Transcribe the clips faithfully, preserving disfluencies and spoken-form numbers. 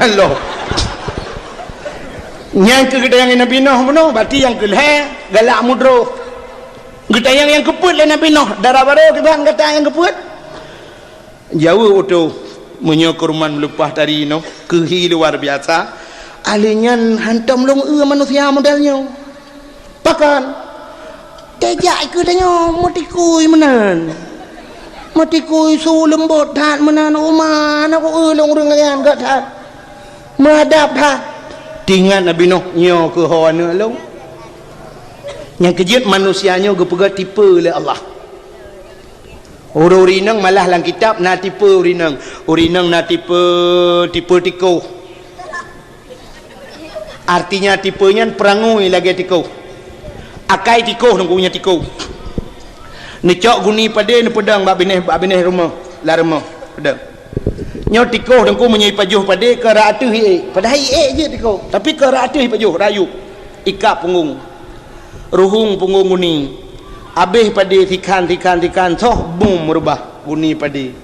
Allah. Nyang keu geutanyong Nabi Noh bunoe, berarti nyang keu lhèe galak mudroh. Geutanyong nyang keupeuet lé Nabi Noh, dara barô kiban gata nyang keupeuet. Jaweueb utôh, meunyoe keuruman meuleupah tari noh, keuhi luar biasa, ahli nyan hantom lôn eu manusia model nyoe. Pakon? Teuh jak keu tanyoe meutikui meunan. Meutikui su leumbot that meunan, uma na ku eu lôn ureueng laén gét that. Meuadab that. Teuingat Nabi Noh, nyoe keuh ho aneuk lôn. Nyang keujeuet manusia nyoe geupeugah tipe lé Allah. Ureueng-ureueng inong malah lam kitab na tipe ureueng inong. Ureueng inong na tipe, tipe tikoh. Artinya tipe nyan peurangui lagèe tikoh. Akai tikoh teungku nyan tikoh. Neucok guni padé neupeudong bak binéh, bak binéh rumoh, lam rumoh. Peudong. Nyoe tikoh teungku meunyoe ipajoh padé keu rot ateueh iék. Padahai iék jeuet tikoh, tapi keu rot ateueh ipajoh, rot yup. Ikab punggong. Ruhueng punggong guni. Abéh padé sikhan, sikhan, sikhan, soh bum reubah guni padé.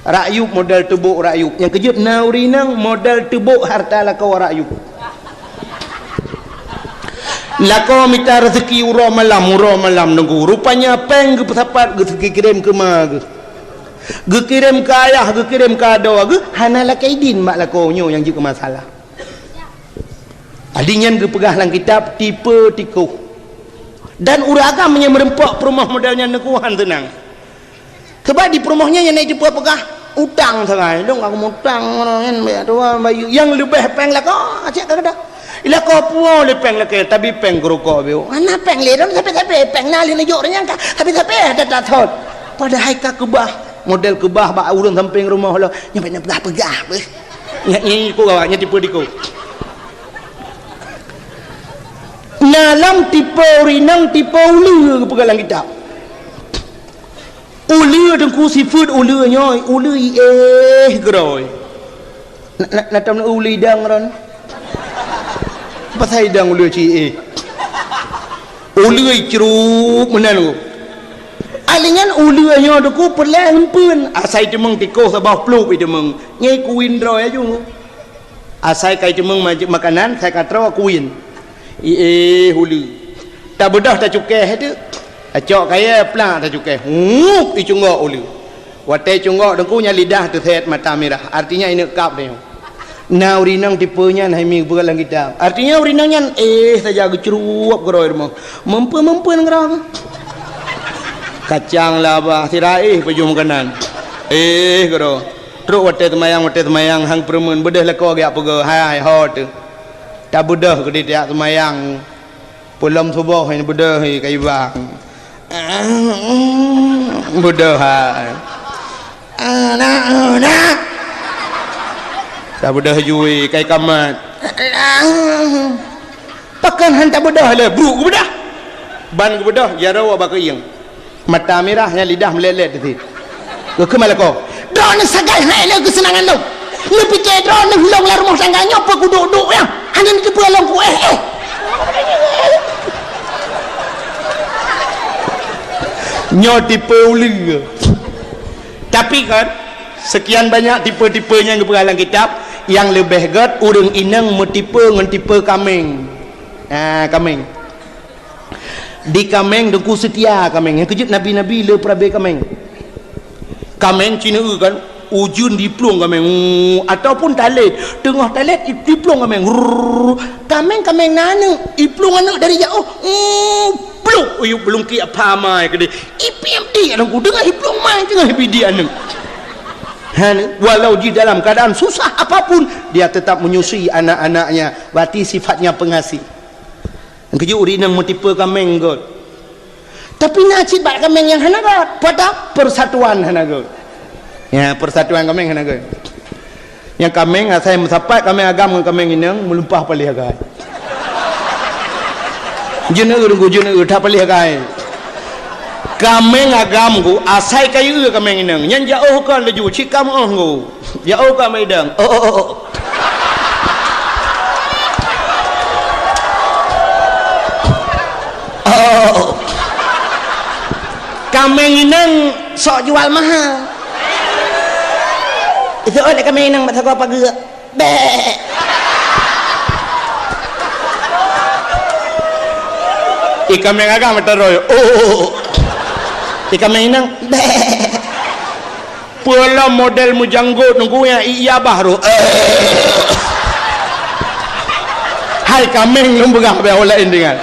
Rot yup model teubôk rot yup. Nyang keujeuet na ureueng inong model teubôk harta lakoe rot yup. Lakoe mita reuzeki uroe malam, uroe malam teungku. Rupanya péng geupeusapat geukirém keu ma geuh. Geukirém keu ayah, geukirém keu adoe geuh, hana lakèe idin bak lakoe nyoe nyang jeuet keu masalah. Adi nyan geupeugah lam kitab tipe tikoh. Dan ureueng agam nyang meureumpok peurumoh model nyan teungku han seunang. Sabab di peurumoh nyan nyang na tipe peugah utang sagai. Lôn ka mutang nyan, bèk tuan bayeue. Nyang leubeh péng lakoe, cit ka keudeh. Lakoe puwoe lé péng lakèe, tapi péng keurukok bèk. Hana péng lé, lôn sabe-sabe, péng na lé neujok ureueng nyan ka sabe-sabe, ada tathon. Padahai ka keubah, model keubah bak ureueng sampéng rumoh lôn. Nyan bèk neupeugah-peugah beuh. Nyan, nyan, ku gawat, nyan tipe tikoh. Na lam tipe ureueng inong, tipe uleue geupeugah lam kitab. Uleue teungku sifeuet uleue nyoe, uleue iéh keudroe. Na, na, na tom uleue idang ron. Pasai idang uleue ci iéh. Uleue icrup meunan teungku. Ahli nyan uleue nyoe teungku peureulèe eumpeuen. Asai teumeung tikoh saboh pluek iteumeung. Nyan ikuin droe aju. Asai ka iteumeung maj-, makanan, sai ka troe kuin. Iéh uleue. Tabeudôh tacukèh teuk. Tacok kayèe plak tacukèh. Hup, icunggok uleue. Watèe cunggok teungku nyan lidah teusèt mata mirah. Artinya ineuk kab tanyoe. Na ureueng inong tipe nyan hai mi geupeugah lam kitab. Artinya ureueng inong nyan éh saja geucrup keudroe rumoh. Meumpeuen-meumpeuen keudroe. Kacang laba sira éh pajoh makanan. Éh keudroe. Trok watèe seumayang, watèe seumayang, han peureumeun, beudôh lakoe geujak peugah, hai, ho teuh. Tabeudôh keudéh tajak seumayang. Peulom suboh nyan beudôh, hai, ka ibang. Beudôh, hai. Anak, anak. Tabeudôh jui, ka ikamat. Pakon han tabeudôh lé, brôk geubeudôh. Ban geubeudôh, jaroe bak keuieng. Mata mirah nyan lidah meulét-lét teuh. Geukheun lakoe, "Droeneuh sagai hai lé keuseunangan lôn. Neupike droeneuh lôn lam rumoh tangga nyoe peu kuduek-duek nyan. Hana neuteupeue lôn kuéh éh." Nyoe tipe uleue. Tapi kan, sekian banyak tipe-tipe nyang geupeugah lam kitab, nyang leubeh gèt ureueng inong meutipe ngon tipe kaméng. Ah, kaméng. Di kaméng teungku seutia kaméng. Nyang keujeuet nabi-nabi le peurabé kaméng. Kaméng ci neueu kan, ujeuen jiplueng kaméng. Uu, ataupun talét, teungoh talét jiplueng kaméng. Rrrr. Kaméng, kaméng na aneuk, jiplueng aneuk dari jaoh. Uu, plueng, uyueb beulungkik apa mai keudéh. Ipiep di aneuëk ku, teungoh jiplueng mai, teungoh ipiep di aneuk. Ha, walau di dalam keadaan susah apapun, dia tetap menyusui anak-anaknya. Berarti sifatnya pengasih. Nyang keujeuet ureueng inong meutipe kaméng gèt. Tapi na cit bak kaméng nyang hana gèt. Peue teuh? Persatuan hana gèt. Ya, persatuan kaméng hana gèt. Nyang kaméng asai meusapat kaméng agam ngon kaméng inong meulumpah paléh agai. Jeuet neueu teungku, jeuet neueu that paléh agai. Kaméng agam ku asai kayue kaméng inong. Nyan jaoh kon laju cit ka meuoh ku. Jaoh ka meudang. Oh, oh, oh, oh. Oh, oh, oh. Kaméng inong sok jual mahal. Itu oleh kaméng inong bak sagoe pageue. Bek. Ié kaméng agam meuteuroi. Oh. Ié kaméng inong. Bek. Peue lom model meujanggot nunggu nyang ié babah roh. Hai kaméng lôn peugah bèk ureueng laén deungon.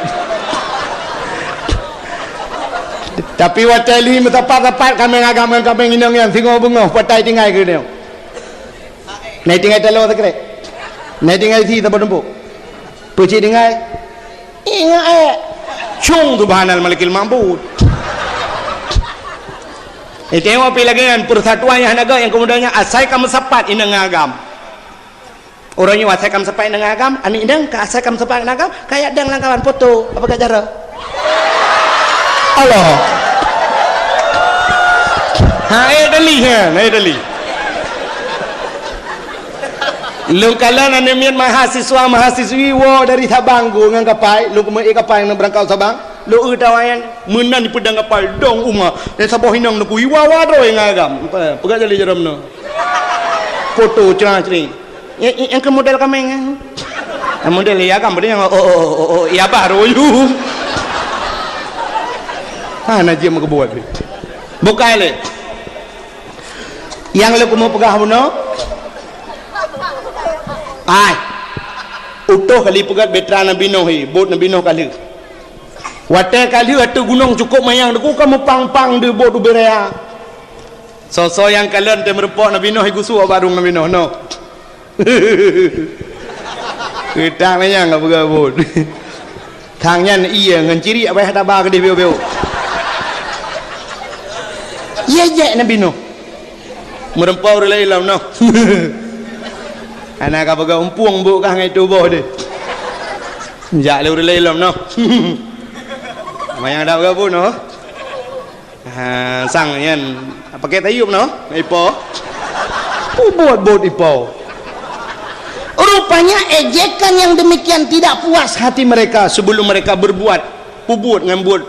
Tapi watèe lheuh meusapat-sapat kaméng agam ngon kaméng inong nyan singoh beungoh patai tinggai keunoe. Nai tinggai taloe sikrek. Nai tinggai sie saboh tumpuk. Peucit tinggai. Ingat eh. Cung subhanal malikil ma'bud. Eh, tengok pi lagèe nyan persatuan nyang hana göt nyang keumudian nyan asai ka meusapat inong ngon agam. Uroe nyoe asai ka meusapat inong ngon agam, aneuk inong ka asai ka meusapat ngon agam, ka jak dang lam kawan foto, apa kat cara? Allah. Ha, eh, dali, ha, eh, dali. Lôn kalon aneuk miet mahasiswa, mahasiswi woe dari Sabang, geuh ngon kapai, lôn keumeue kapai nyang beurangkat u Sabang. Lôn eu tawa nyan, meunan dipeudong kapai, dong uma. Dan saboh inong neukui, "Iwa-wa droe ngon agam." Peugah jali jaroe meunoe. Foto cerah-cerih. Ya, ya, nyang keu model kaméng, ya. Nyang model ya kan, berarti nyang, oh, oh, oh, oh, oh, ya baru you. Ha, na jeuet meukeubut. Bukai lé. Nyang lé keumu peugah bunoe. Ai. Utoh kali peugah betra Nabi Nuh, hi, bot Nabi Nuh ka lheueh. Watèe ka lheueh ateueh gunong cukôp manyang, deuk ka meupang-pang di bot ubé raya. Soe-soe nyang kalon teumeureumpok Nabi Nuh, gusue bak rueng Nabi Nuh, noh. Keutak manyang ka peugah bot. Thang nyan ié ngon ciriek, payah taba keudeh biôk-biôk. Ié jek Nabi Nuh. Meureumpok ureueng laén lom noh. Hana ka peugah umpueng bot kah ngon tuboh deh. Jak lé ureueng laén lom noh. Manyang dak peugah bot noh. Ha, sang nyan pakai tayub noh, ipo. Peubuet bot ipo. Rupanya ejekan yang demikian tidak puas hati mereka sebelum mereka berbuat. Peubuet ngon buet.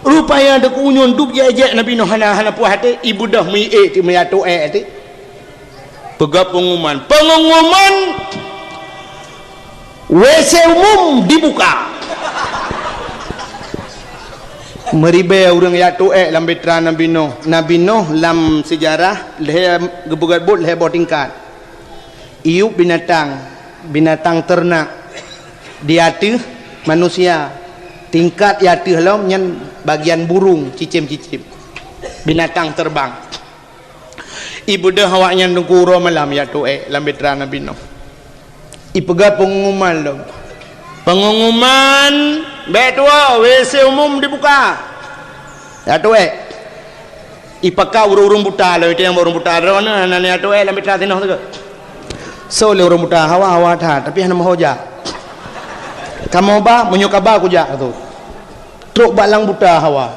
Rupanya deuk unyun duek jejek Nabi Nuh hana, hana puas até, ibeudôh meuiék ti meuyatu ék ti. Peugah pengumuman. Pengumuman W C umum dibuka. Meuribée ureuëng jak tuek lam bitra Nabi Nuh. Nabi Nuh lam seujarah lhée geupeugét buet lhée boh tingkat. Iyup binatang, binatang teurenak, di ateueh manusia, tingkat di ateueh lom nyan bagian burung, cicém-cicém, binatang terbang. Ibeudôh awaknyan teungku uroe malam jak tuek lam bitra Nabi Nuh. Ipeugah pengumuman lom. Pengumuman, bék tuwoe, W C umum dibuka. Jak tuek. Ipakat ureuëng-ureuëng buta lom, itu nyang ureuëng buta droeneuh hana jak tuek lam bitra Nabi Nuh teuka. Soe lé ureuëng buta, hawa, hawa that, tapi hana meuho jak. Kamoe ba, meunyoe ka ba kujak tu. Trok bak lam buta hawa.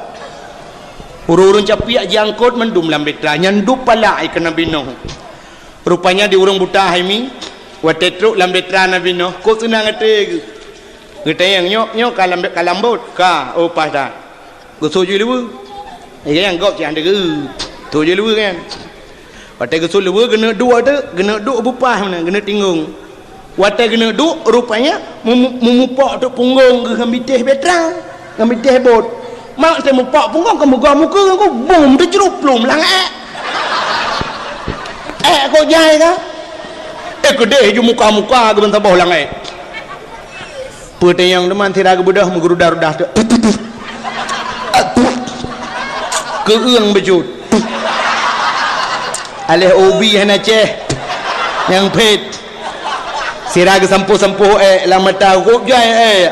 Ureuëng-ureuëng capiak jiangkot mandum lam bitra, nyan duek palak keu Nabi Nuh. Rupanya di ureuëng buta hai mi, watée trok lam bitra Nabi Nuh, kok seunang até geuh. Geutanyong, "Nyoe, nyoe ka lam, ka lam bot?" "Ka." "Oh, paih that." Geusut jih luweue. Nyang gob cit han deungoe. Sut jih luweue nyan. Watée geusut luweue, geuneuk duek teuk, geuneuk duek beupaih meunan, geuneuk tinggong. Watée geuneuk duek, rupanya mu-, mu-, mumupok teuk punggong geuh ngon bitéh bitra, ngon bitéh bot. Mak teuh mupok punggong, keu meugoe mukeue ngon ku, bum, teucruplum lam ék. Ék kok jai ka? Eh, keudeh ju muka-muka geuh ban saboh lam ék. Peutanyong teuma sira geubeudôh meugurudah-rudah teuk. Keueung beujeuet. Aléh ubi hana céh. Nyang phét. Sira geusampôh-sampôh ék lam mata, gop jai ék.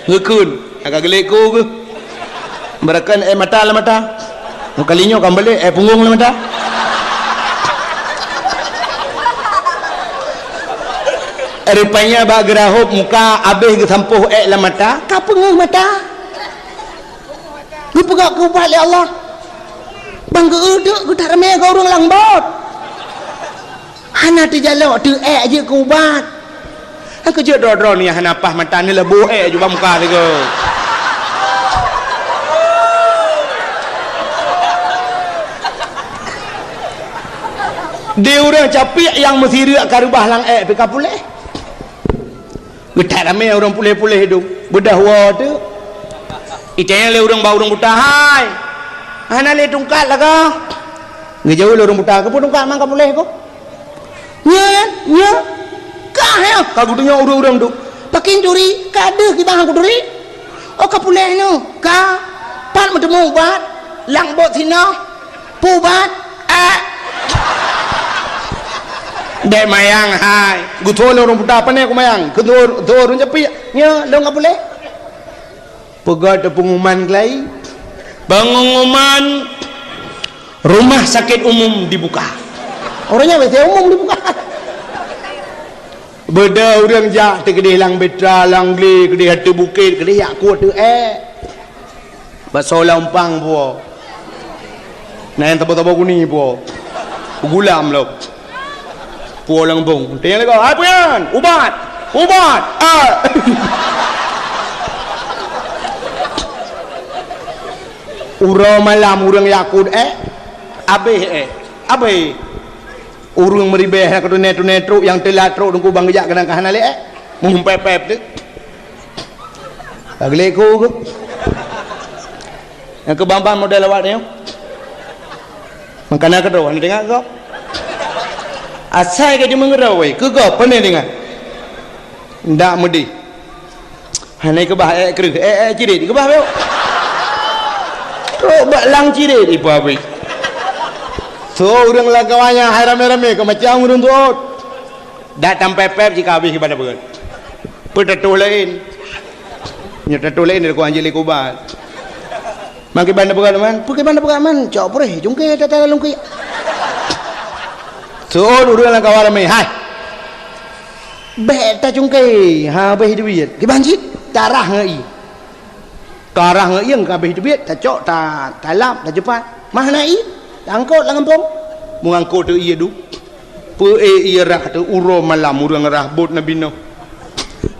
Geukheun. Agak geulék ku geuh. Beurakan ék mata lam mata. Kali nyoe ka meubalék, ék punggong lam mata. Rupanya bak geurahop muka, abéh geusampôh ék lam mata, ka peungeuh mata. Geupeugah keu ubat lé Allah. Ban geu-eu teuk geutak ramé keu ureuëng lam bot. Hana teujalok teuk ék jeuet keu ubat. Nyang keujeuet droe-droe nyan hana paih mata, neuleubôh ék ju bak muka sigoe. Di ureuëng capiek nyang meusireuk ka reubah lam ék pih ka puléh. Geutak ramé ureuëng puléh-puléh dum. Beudôh woe teuk. Itanyong lé ureuëng bak ureuëng buta, "Hai, hana lé tungkat lagoe?" Geujaweueb lé ureuëng buta, "Keupeue tungkat man ka puléh ko?" "Nyan, nyan. Kah nyan." Ka geutunyok ureuëng-ureuëng tu. "Pakén turi, ka deuh kiban kuturi." "Oh, ka puléh nyoe." "Ka. Pat meuteumeung ubat?" "Lam bot sinoe." "Peue ubat?" "Eh." Dek mayang hai. Geutho lé ureuëng buta, "Pane kumayang?" "Geutho, geutho ureuëng capiek." "Nyoe, lôn ka puléh." Peugah teuh peunguman keulai. Peunguman rumah sakit umum dibuka. Ureuëng nyan biasa umum dibuka. Beudôh ureuëng jak teukeudeh lam Betra, lam Glé, keudeh ateueh bukét, keudeh jak kueh ateueh ék. Bak soe lam umpang puwoe. Na nyang tabo-tabo guni puwoe. Gulam lom. Puwoe lam gampông. Tanyong lé gob, "Hai peue nyan?" "Ubat." "Ubat." Ah. Uroe malam ureuëng jak kueh ék. Abéh ék. Abéh. Ureuëng meuribée hana keutuné-tuné trok, nyang teulat trok teungku bang geujak keunan ka hana lé ék. Mumpép-pép teuk. Ka geulék ku geuh. Nyang keu bang-bang model awak nyoe. Mangkana keudroe hana teuingat gob. Asai ka jimeungeurau wai, keu gob pane teuingat. Ndak meudeh. Hana keubah ék kreueh, ék, ék ciret keubah beu. Trok bak lam ciret ipa beu. So ureuëng lam kawan nyan hai ramé-ramé keu macam ureuëng tuôt. Dak tampé pép jika habéh keu banda beureukat. Peue tatoh laén. Nyoe tatoh laén dari kuah anjing lé kubat. Man keu banda beureukat man, peue keu banda beureukat man, cok preh, jungke tata lalung keu. Seuôt ureuëng lam kawan ramé, hai. Bék tacungke, ha béh teubiet. Kiban cit, tarah ngon ié. Tarah ngon ié ka béh teubiet, tacok, ta, talap, tacupat. Mah na ié, taangkot lam gampông. Meuangkot teu ié du. Peu ék ié rhah teu uroe malam ureuëng rhah bot Nabi Nuh.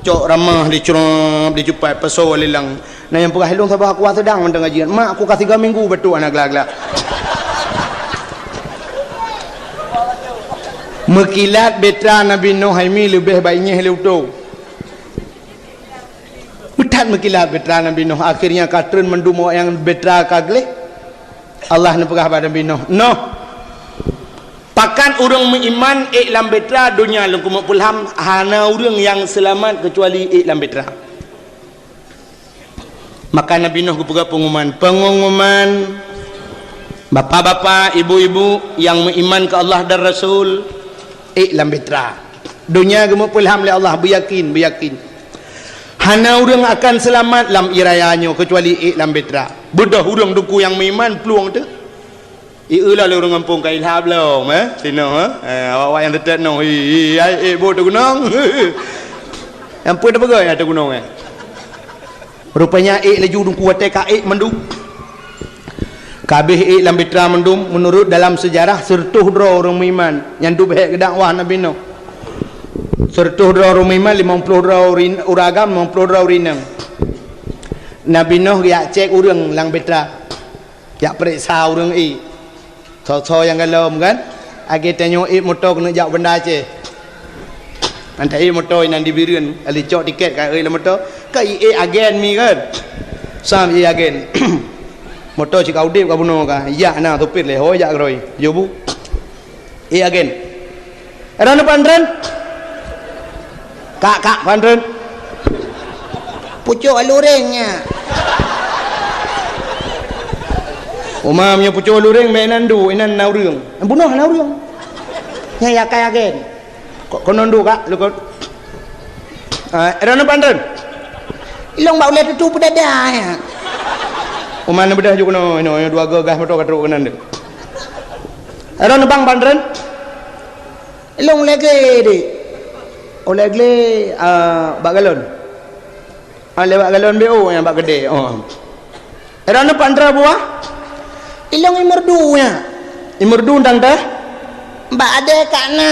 Cok ramah dicrop, dicupat, pasoe lé lam. Na nyang peugah lôn saboh aku sedang mantong ngaji. Mak aku ka tiga minggu batuk hana gla-gla. Meukilat beutra Nabi Nuh hai mi leubeh baik nyeh lé uto. Meutat meukilat beutra Nabi Nuh, akhirnya ka treun mandum awak nyang beutra ka gleh. Allah neupeugah bak Nabi Nuh, "Nuh, pakat ureuëng meuiman ék lam beutra donya lôn keumeuk peulham, hana ureuëng nyang seulamat keucuali ék lam beutra." Maka Nabi Nuh geupeugah peunguman, "Peunguman, bapak-bapak, ibu-ibu nyang meuiman keu Allah dan Rasul, ék lam beutra. Donya geumeuk peulham lé Allah, beuyakin, beuyakin. Hana ureuëng akan seulamat lam ié raya nyoe keucuali ék lam beutra. Beudôh ureuëng teungku nyang meuiman plueng teuh." Ié lom lé ureuëng gampông ka ilhab lom, eh, sinoe, eh. Eh, awak-awak nyang teutet noh, hi, hi, ai, ék bot teugunong. Nyang peue teupeugah nyang teugunong, eh. Rupanya ék laju teungku watée ka ék mandum. Ka abéh ék lam beutra mandum, meunurot dalam seujarah, seureutôh droe ureuëng meuiman nyang dub hék geudakwah Nabi Nuh. Seureutôh droe ureuëng meuiman, limong ploh droe ureuëng agam, limong ploh droe ureuëng inong. Nabi Nuh geujak cék ureuëng lam beutra. Jak peuriksa ureuëng ék. Soe-soe nyang galom kan? Lagée tanyoe ék moto keuneuk jak u Banda Aceh. Mantong ék moto inan di Bireuen, alicok tiket ka ék lam moto. Ka ék agen mi kan? Sam ék agen. Moto cit ka udeb ka bunoe ka. Jak na supir lé, hôi jak keudroe. Jobu. Ék agen. Droeneuh pan treun? Kak, kak, pan treun? Pucok alureng nyan. Uma meunyoe pucok alureng, meunan du, inan na ureuëng. Bunoe na ureuëng. Nyan yakai agen. Ko-, konon du, kak, lukot. Ah, droeneuh pan treun? Ilong bak ulée tutu peudada, ya. Uma neubeudah ju keunoe, inoe, dua gagah moto ka trok keunan deuh. Droeneuh bang pan treun? Ilong lagée deh. Oh, lagée, ah, bak galon. Ah, lewat galon B O nyang bak keudée. Oh. Droeneuh pan treun buah? Ilong imeurdu nyan. Imeurdu tang teh? Bak adé kak na.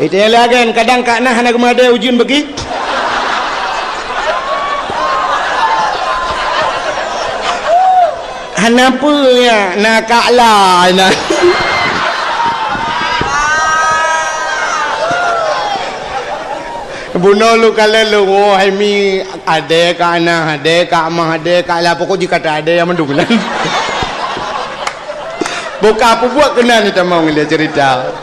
Itu yang lagi, kadang kak na hana geumeuadé ujeuen bagi. Hana peue nyak, na kak la na. Bunoe lôn kalon lôn, oh, hai mi, adèe kak na, adèe kak ma, adèe kak la, pokok jih ka ta adèe nyang mandum nan. Buka peubuet keunan tamong lé cerita.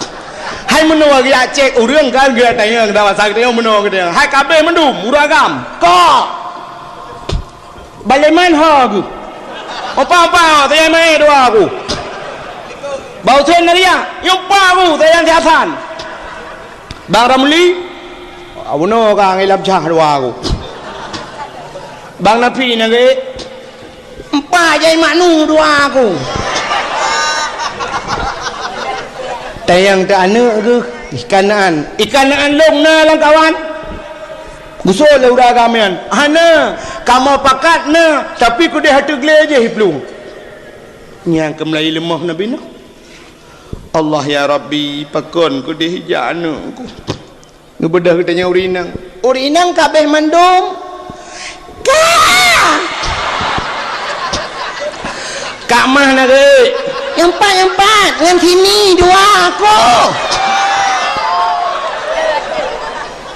Hai meunoe geujak cek ureueng kan, geujak tanyong, dak masa geutanyong meunoe geutanyong. Hai kabeh mandum, ureueng agam. Kok! Baleman ho geuh. Opa-opa, tayang maé dua ku. Bang Hussein Naria, nyoe pa ku, tayang si Hasan. Bang Ramli, abunoe ka ngilam cah dua ku. Bang Nafi nage, empat jai maknu dua ku. Tayang teu aneuk geuh, ikanaan. Ikanaan lôn na lam kawan. Geusoe lé ureueng agam nyan, "Hana, kamoe pakat na, tapi keudeh ateueh glé jih iplueng." Nyang keumeulayi leumoh Nabi Nuh. "Allah ya Rabbi, pakon keudeh ijak aneuk ku?" Geubeudôh geutanyoe ureueng inong. Ureueng inong kabeh mandum. Ka! Kak mah na geuh. Nyang pat, nyang pat, ngon sini dua aku.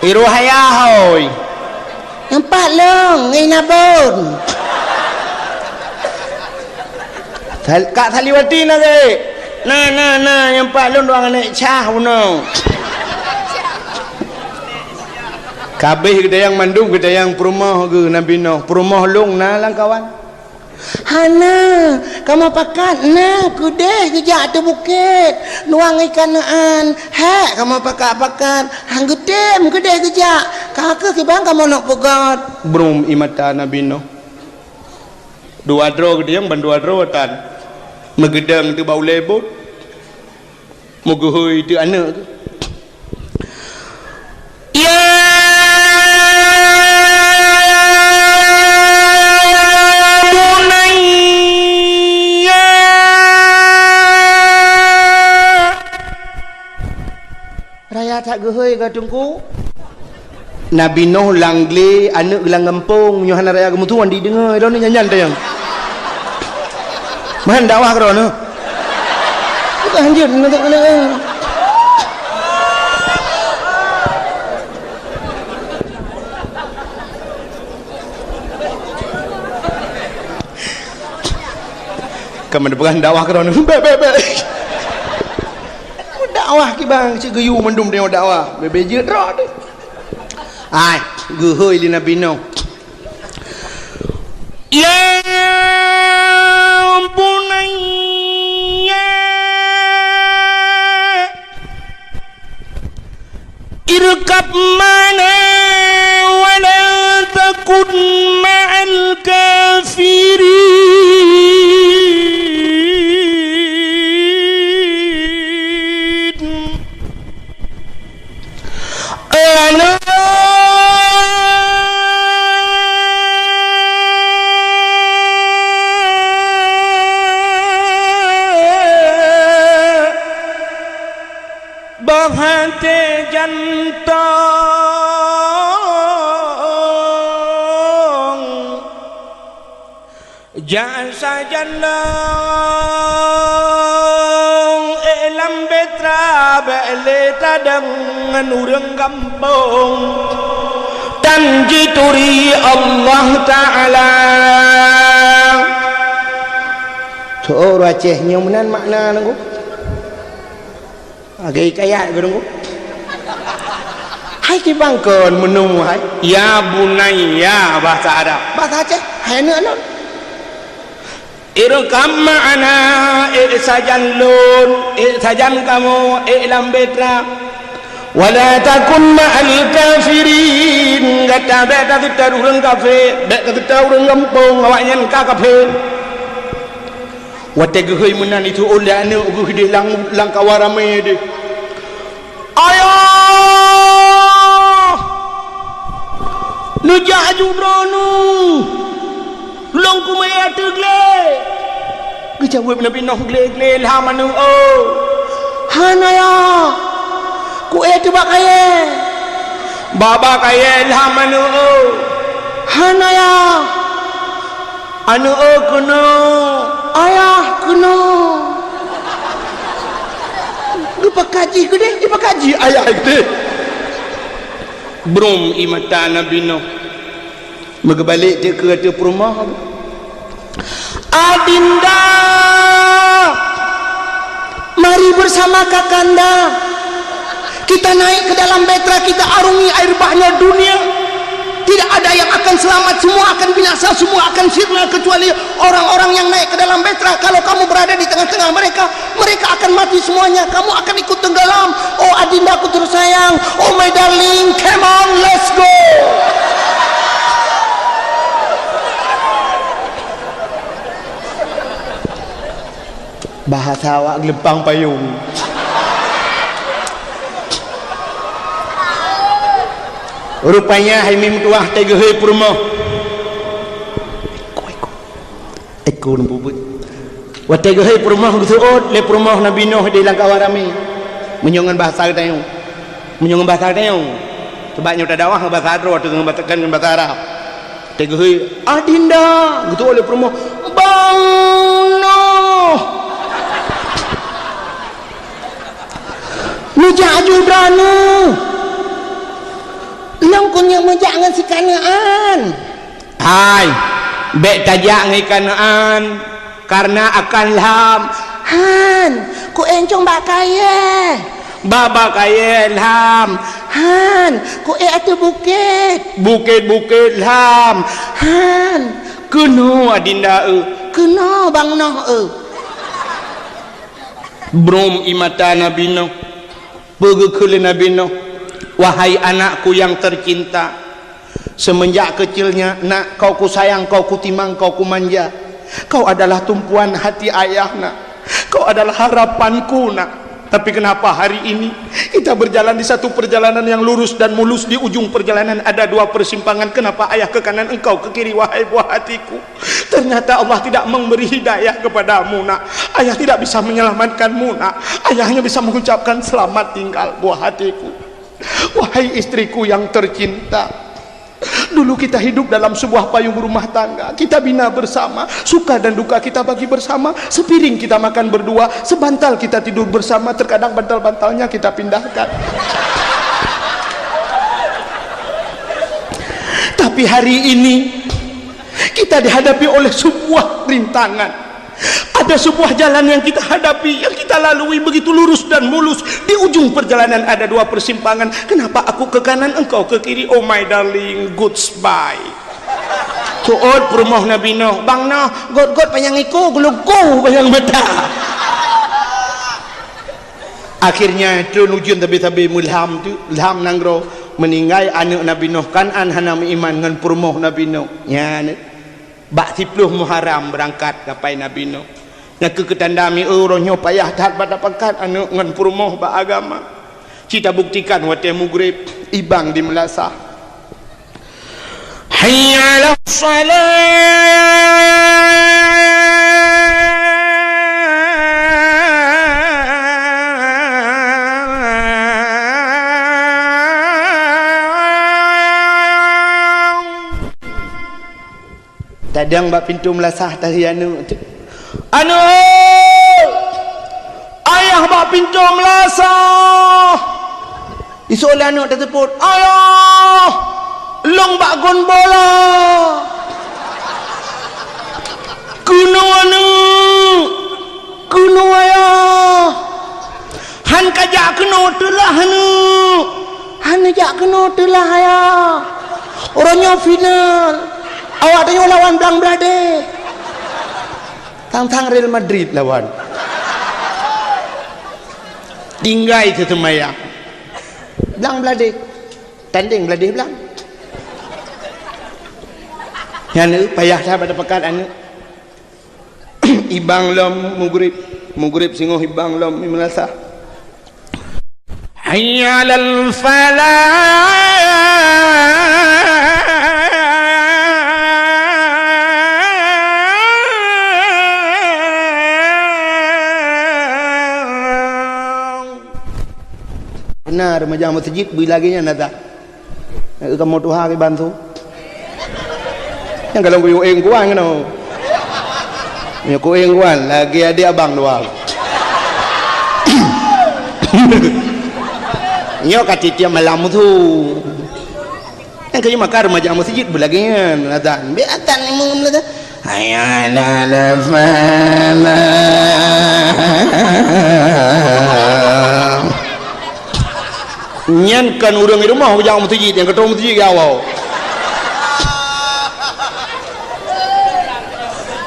Iruhaya hoi. Nyang pat lôn ngon Inabon. Sal-, Kak Saliwati na geuh. Na, na, na, nyang pat lôn dua aneuk cah bunoe. Kabeh geutayang mandum geutayang peurumoh geuh Nabi Nuh. Peurumoh lôn na lam kawan. Hana, kamoe pakat na keudeh geujak ateueh bukét, nuang ikan neuan. Hék, kamoe pakat-pakat, han geutem keudeh geujak, ka kheueh kiban kamoe neuk peugöt. Brum ie mata Nabi Nuh. Dua droe geutayang ban dua droe tan. Meugeudong teuh bak ulèe bot. Meugeuhôi teuh aneuk geuh. Ya bunayya. Raya that geuhôi ka Teungku. Nabi Nuh lam glé, aneuk geuh lam gampông, nyoe hana raya geumeutuan dideungoe droeneuh nyan-nyan teuh nyang. Meuhan dakwah keudroe neuh. Bukan hanjeuet, ka meudeungoe dakwah keudroe neuh. Bèk, bèk, bèk. Dakwah kiban cit geuyue mandum deungoe dakwah. Bèk-bèk jeuet droe teuh. Ai, geuhôi lé Nabi Nuh. Ya bunayya irkab ma'ana wa la takun ma'al kafirin. Bah até jantong, jak sajan lôn, ék lam beutra bèk lé tadong ngon ureueng gampông, tan jituri Allah Ta'ala. Tho, ureueng Aceh nyoe meunan makna nunggu. Lagèe hikayat geuh nunggu. Hai kiban kon meunoe hai. Ya bunayya bahasa Arab. Bahasa Aceh, hai aneuk lôn. Irkab ma'ana, ék sajan lôn, ék sajan kamoe, ék lam beutra. Wa la takun ma'al kafirin, gata bèk taseutôt ureueng kafé, bèk taseutôt ureueng gampông, awaknyan ka kafé. Watèe geuhôi meunan, jiseuôt lé aneuk geuh deh lam, lam kawan ramé deh. Ayah! Neujak aju droeneuh! Lôn keumeue ateueh glé! Geujaweueb Nabi Nuh, glé-glé lham aneuk, oh! Hana ya! Kuék teuh bak kayèe! Bak, bak kayèe lham aneuk, oh! Hana ya! Aneuk, oh, keunoe! "Ayah, keunoe." Geupakat jih keudeh, geupakat jih ayah keudeh. Brom ie mata Nabi Nuh. Meugeubalek teuk keu ateueh peurumoh. "Adinda, mari bersama kakanda. Kita naik ke dalam bahtera, kita arungi air bahnya dunia. Tidak ada yang akan selamat, semua akan binasa, semua akan sirna, kecuali orang-orang yang naik ke dalam bahtera. Kalau kamu berada di tengah-tengah mereka, mereka akan mati semuanya. Kamu akan ikut tenggelam. Oh adindaku tersayang, oh my darling, come on, let's go." Bahasa awak geuleumpang payong. Rupanya hai meutuah teuh geuhôi peurumoh. Eko, eko. Eko neububut. Watèe geuhôi peurumoh geuseuôt lé peurumoh Nabi Nuh di lam kawan ramé. Meunyoe ngon bahasa geutanyoe. Meunyoe ngon bahasa geutanyoe. Sebab nyoe tadakwah ngon bahasa droe, teuka ngon bahasa, ngon bahasa Arab. Teuka geuhôi, "Adinda," geuteuôt lé peurumoh, "Bang Noh! Neujak aju droeneuh! Lôn keuneuk meujak ngon si Kanaan!" "Hai, bèk tajak ngon i Kanaan, kareuna akan lham." "Han, kuék cong bak kayèe." "Bak, bak kayèe lham." "Han, kuék ateueh bukét." "Bukét-bukét lham." "Han." "Keunoe adinda eu." "Keunoe bang noh eu." Brom ie mata Nabi Nuh. Peue geukheun lé Nabi Nuh, "Wahai anakku yang tercinta, semenjak kecilnya, nak, kau kusayang, kau kutimang, kau kumanja. Kau adalah tumpuan hati ayah, nak. Kau adalah harapanku, nak. Tapi kenapa hari ini kita berjalan di satu perjalanan yang lurus dan mulus, di ujung perjalanan ada dua persimpangan. Kenapa ayah ke kanan, engkau ke kiri, wahai buah hatiku?" Ternyata Allah tidak memberi hidayah kepadamu, nak. Ayah tidak bisa menyelamatkanmu, nak. Ayah hanya bisa mengucapkan selamat tinggal, buah hatiku. Wahai istriku yang tercinta, dulu kita hidup dalam sebuah payung rumah tangga. Kita bina bersama, suka dan duka kita bagi bersama. Sepiring kita makan berdua, sebantal kita tidur bersama. Terkadang bantal-bantalnya kita pindahkan. Tapi hari ini, kita dihadapi oleh sebuah rintangan. Ada sebuah jalan yang kita hadapi, yang kita lalui begitu lurus dan mulus. Di ujung perjalanan ada dua persimpangan. Kenapa aku ke kanan, engkau ke kiri? Oh my darling, goodbye. Seuôt peurumoh Nabi Nuh, "Bang Noh, göt-göt panyang iku, geuluku panyang mata." Akhirnya, trön ujeuen sabe-sabe meulham teuk, lham nanggroe, meuninggai aneuk Nabi Nuh Kan'an hana meuiman ngon peurumoh Nabi Nuh. Nyan, bak siplôh Muharram beurangkat kapai Nabi Nuh. Nyan keuh keutanda mieu uroe nyoe payah that bak tapakat aneuk ngon peurumoh bak agama. Ci tabuktikan watée mugreb, ibang di meulasah. Hayya 'alas shalah. Tadong bak pintoe meulasah tari aneuk. "Aneuk! Ayah bak pintoe meulasah!" Iseuôt lé aneuk teuseupôt, "Ayah! Lôn bak gon bola!" "Keunoe aneuk! Keunoe ayah!" "Han kajak keunoe teulah aneuk!" "Han neujak keunoe teulah ayah! Uroe nyoe final! Awak tanyoe lawan Blang Bladeh!" Sang-sang Real Madrid lawan. Tinggai teuseumayang. Blang Bladeh. Tandeng Bladeh Blang. Nyan payah that bak tapakat aneuk. Ibang lom mugreb. Mugreb singoh ibang lom meulasah. Hayya 'alal falah. Beuna remaja meuseujid beu lagée nyan ata. Kamoe tuha kiban su. Nyang kalon kuyue éng kuan keunoe. Nyoe kuéng kuan, lagèe adék abang dua. Nyoe ka tiep-tiep malam musu. Nyang keu maka remaja meuseujid beulagèe nyan, azan. Bèk azan imum lagèe. Hayya 'alal falah. Nyan kon ureueng di rumoh jak meuseujid, nyang ka trôk meuseujid di awai.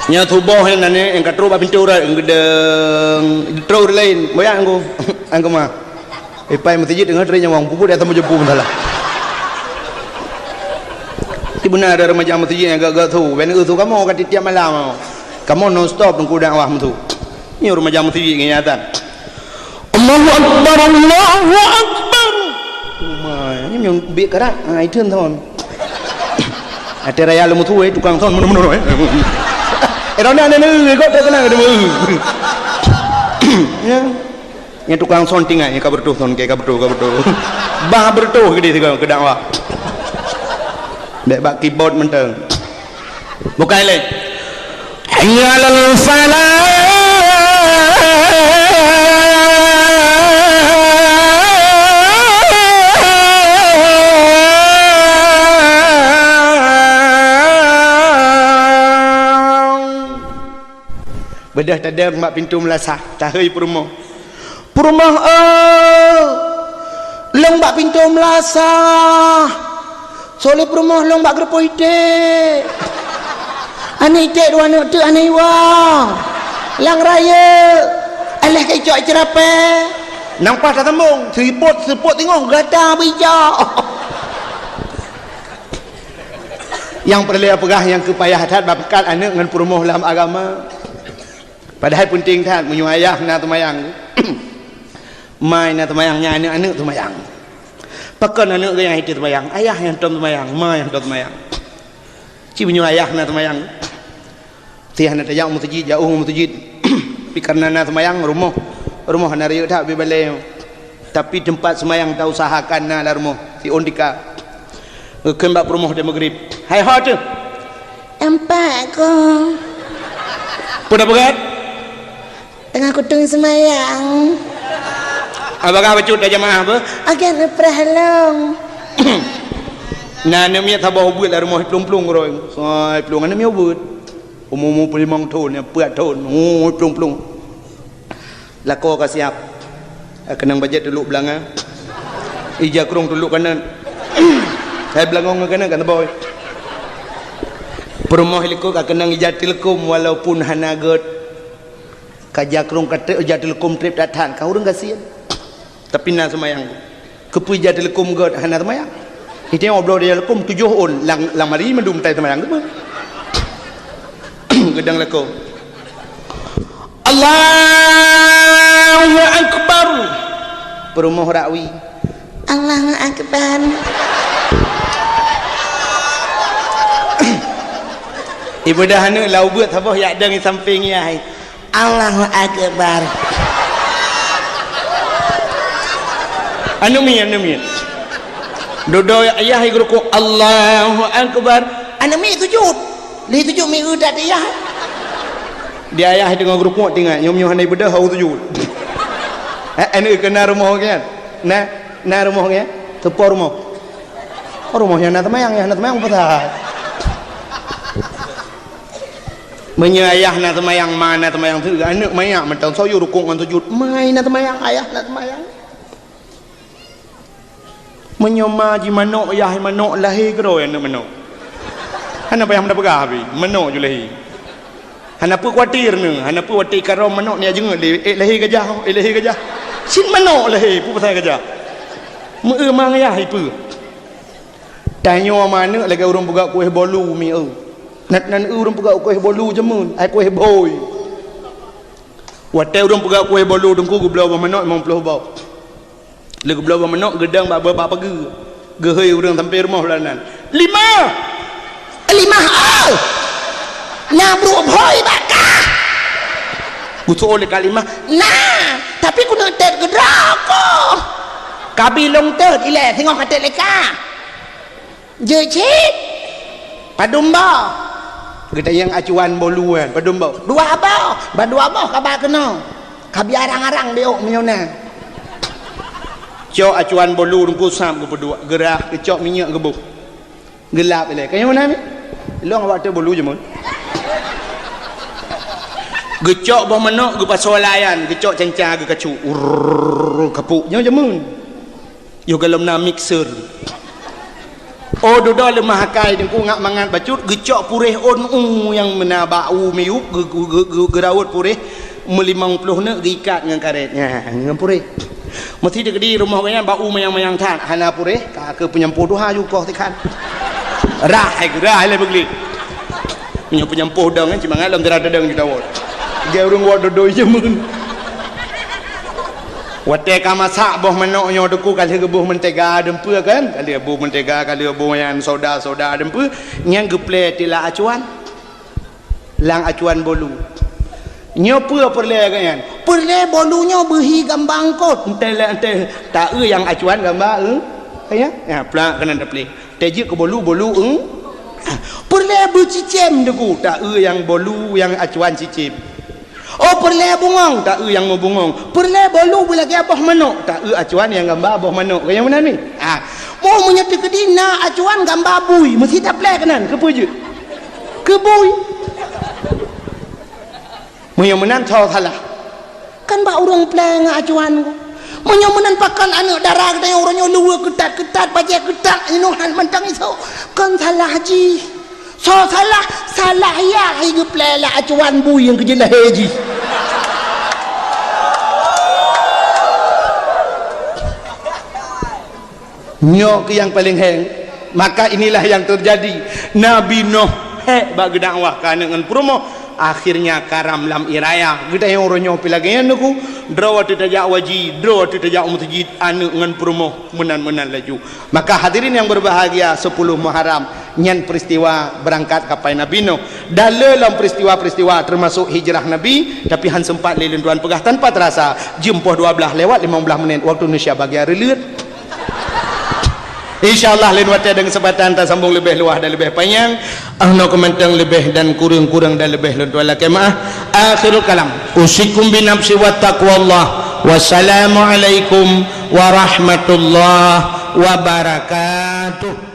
Nyan suboh nyan, nyan ka trôk bak pintoe urat, geudong, trôk ureueng laén, boyak angku, angku ma. Ipai meuseujid deungon trôk nyawong, puput di atas meujeupu masalah. Ti beuna ada remaja meuseujid nyang gak-gak su, ben su kamoe ka tiep-tiep malam. Kamoe non stop teungku dakwah meusu. Nyoe remaja meuseujid ngon azan. Allahu Akbar, Allahu Akbar. Umai, nyoe nyang biet karat. Ha, itu thon. Até raya leumu tuwé tukang thon meunoe-meunoe, eh. Eh, ronda neuneu, eh, kok terkenal deungoe. Ya. Nyang tukang thon tinggai, nyang ka beureutoh thon, ka beureutoh, ka beureutoh. Bah beureutoh geude sigoe keu dakwah. Bèk bak keyboard mantong. Bukai lé. Hayya 'alal falah. Beudôh tadong bak pintoe meulasah, tahôi peurumoh. Peurumoh, oh, lôn bak pintoe meulasah. Soe lé peurumoh lôn bak geureupoh iték. Aneuk iték dua aneuk teuk aneuk iwa. Lam rayeuk, alah ka icok iceurapée. Nang paih tasambong, seupôt-seupôt teungoh gata beuicok. Nyang peureulée peugah nyang keu payah that bak peukat aneuk ngon peurumoh lam agama. Padahai peunteng that meunyoe ayah na teumayang, ma na teumayang, nyan aneuk-aneuk teumayang. Pakon aneuk geuh nyang hana teumayang, ayah nyang tom teumayang, ma nyang tom teumayang. Ci meunyoe ayah na teumayang, si hana tajak u meuseujid, jak u meuseujid. Tapi kareuna na teumayang, rumoh, rumoh hana rayeuk that bak balée. Tapi teumpat seumayang tausahakan na lam rumoh, siôn tika. Geukheun bak peurumoh di Maghrib. Hai ho teuh. Empat ko. Peue na peugah? Teungoh kuteung seumayang. Apakah bacut dah jamaah apa? Akan uprah long. Nah, aneuk miet saboh ubeut lam rumoh plueng-plueng uroe. Sai plueng aneuk miet ubeut. Umu-umu peulimong thon, peuet thon. Oh, plueng-plueng. Lakoe ka siap. Keunong bajèe tulok beulanga. Ija krong tulok kanan. Hai beulangong ngon kanan kan boy. Peurumoh likot ka keunong ija teuleukom walaupun hana gèt. Ka ija krong ka trép, ija teuleukom trép that-that, ka ureueng gasien. Tapi na seumayang. Keupeue ija teuleukom gèt hana seumayang? Iteueng obloe ija teuleukom tujoh ôn, lam, lam hari mandum tai seumayang teuma. Geudong lakoe. Allahu Akbar. Peurumoh rakwi. Allahu Akbar. Ibu dah aneuk lau beuet saboh yak dong di sampéng yah. Allahu Akbar. Aneuk miet, aneuk miet. Dudoe ayah i geurukuk, Allahu Akbar. Aneuk miet sujud. Lheuh sujud miet u dat ayah. Di ayah teungoh geurukuk tinggai, nyoe meunyoe hana ibeudôh, hau sujud. Eh, aneuk keunan rumoh geuh. Na, na rumoh geuh. Teupo rumoh. Oh, rumoh nyang na teumayang, nyang na teumayang peue that. Meunyoe ayah na teumayang, ma na teumayang, aneuk manyak mantong soe yue rukuk ngon sujud. Ma na teumayang, ayah na teumayang. Meunyoe ma jimanök, yah manök, lahé keudroe aneuk manök. Hana payah meudapeugah pih, manök ju lahé. Hana peue khawatir neuh, hana peue watèe karông manök nyan jeungeut lé, eh, lahé gajah, eh, lahé gajah. Cit manök lahé, peue pasai gajah. Meu-eu ma ngon yah ipeue. Tanyoe ma aneuk lagèe ureueng peugöt kueh bolu mieu. Nan, nan ureueng peugöt kueh bolu jameun, ai kueh bhôi. Watèe ureueng peugöt kueh bolu teungku geubloe boh manök limong ploh boh. Lheuh geubloe boh manök geudong bak, bak pageue. Geuhôi ureueng sampoe rumoh lam nan. Limah! Limah, oh! Na brôk bhôi bak kah? Geuseuôt lé Kak Limah. Na, tapi keuneuk tét keudroe ko. Kabi lôn tét ilèe singoh ka tét lé kah. Jeuet cit. Padum boh? Geutanyong acuan bolu kan, padum boh? Dua boh. Ba dua boh ka ba keunoe. Ka biarang-arang biôk meunyoe na. Cok acuan bolu Teungku Sam geupeuduek, geurah, geucok minyeuk geuboh. Geulap ilée. Kayong na ni? Long awak tu bolu je mun. Geucok boh manok, geupasoe layan, geucok canca, geukacuk. Urrrr, kapuk. Nyoe jameun. Yoh golom na mixer. Oh, dudoe leumah akai Teungku, ngat mangat bacut, geucok puréh ôn u nyang meunan bak u miyup, geu-, geu-, geu-, geu-, geuraut puréh meulimong ploh neuk geuikat ngon karet. Nyan, ngon puréh. Meusti teukeudi rumoh gobnyan bak u manyang-manyang that, hana puréh, ka keu peunyampôh tuha ju koh tikhan. Rah, hai geurah lé beuglik. Meunyoe peunyampôh dong, eh, cit mangat lom teuradadong ju tawot. Lagée ureuëng wot dodoi jameun. Watée ka masak boh manok nyoe Teungku, ka lheueh geuboh mentega deumpeue kan? Ka lheueh boh mentega, ka lheueh boh nyan soda-soda deumpeue, nyan geuplée tila acuan. Lam acuan bolu. Nyoe peue peureulée geuh nyan? Peureulée bolu nyoe beuhi gamba eungkôt. Entée lé entée, taeu nyang acuan gamba eu-, ya, ya, plak keunan tapleh. Teuh jeuet keu bolu, bolu, eung. Peureulée beucicém Teungku, taeu nyang bolu nyang acuan cicém. Oh, peureulée bungong, taeu nyang meubungong. Peureulée bolu beulagée boh manok, taeu acuan nyang gamba boh manok. Kayong meunan mi? Ah. Oh, meunyoe teukeudi na acuan gamba bui, meusti tapleh keunan, keupeue jeuet? Keu bui. Meunyoe meunan, soe salah? Kan bak ureuëng pleng acuan ko. Meunyoe meunan pakon aneuëk dara geutanyoe uroe nyoe luweue keutat-keutat, bajée keutat, inuhan mantong isoe. Kon salah jih. Soe salah? Salah yah hai geupleng lam acuan bui nyang keu jeulahe jih. Nyoe keuh nyang paleng hék. Maka inilah yang terjadi. Nabi Nuh hék bak geudakwah keu aneuëk ngon peurumoh, akhirnya karam lam ie raya. Geutanyoe uroe nyoe pih lagée nyan Teungku, droe teuh tajak waji, droe teuh tajak meuseujid, aneuëk ngon peurumoh meunan-meunan laju. Maka hadirin yang berbahagia, sepuluh Muharram nyan peristiwa beurangkat kapai Nabi Nuh. Dan le lom peristiwa-peristiwa teumasok hijrah Nabi, tapi han seumpat lé lôn tuan peugah tanpa terasa, jeuem poh dua blaih lewat limong blaih menit waktu Indonesia bagian reuleut. Insya Allah lain watée dan kesempatan tasambong leubeh luwah dan leubeh panyang. Ahnoe keuh mantong leubeh dan kureueng-kureueng dan leubeh lôn tuan lakée meu'ah. Akhirul kalam. Usikum binafsi wa taqwallah. Wassalamualaikum warahmatullahi wabarakatuh.